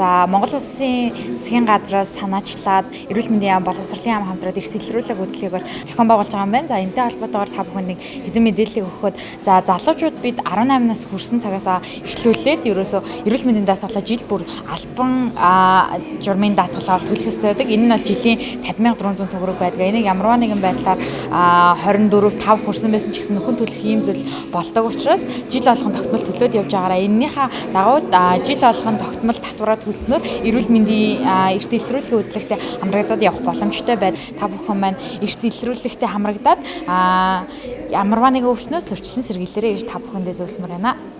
За, Монгол Улсын засгийн газраас санаачлаад эрүүл мэндийн яам, боловсролын яам хамтраад эрт дэлрүүлэг үзлэгийг бол зохион байгуулж байгаа юм байна. За, энэтэй холбоотойгоор та бүхэнд нэг хэдэн мэдээллийг өгөхөд, за, залуучууд бид 18 нас хүрсэн цагаас эхлүүлээд ерөөсөө эрүүл мэндийн даатгалаа жил бүр албан журмын даатгалаа бол төлөх ёстой байдаг. Энэ нь бол жилийн 50,400 төгрөг байдаг. Энийг ямарваа нэгэн байдлаар 24 5 хүрсэн байсан ч гэсэн нөхөн төлөх ийм зүйл болдог учраас жил болгон тогтмол төлөөд явж байгаараа. Эннийхээ дагуу жил болгон тогтмол татвараа төлснөөр эрүүл мэндийн эрт дэлрүүлэхийн үзлэгтээ хамрагдаад явах боломжтой байна. Та бүхэн маань эрт дэлрүүлэхтэй хамрагдаад ямарваа нэгэн өвчнөөс хөрчлөн сэргийлээрэй гэж та бүхэндээ зөвлөмөр байна.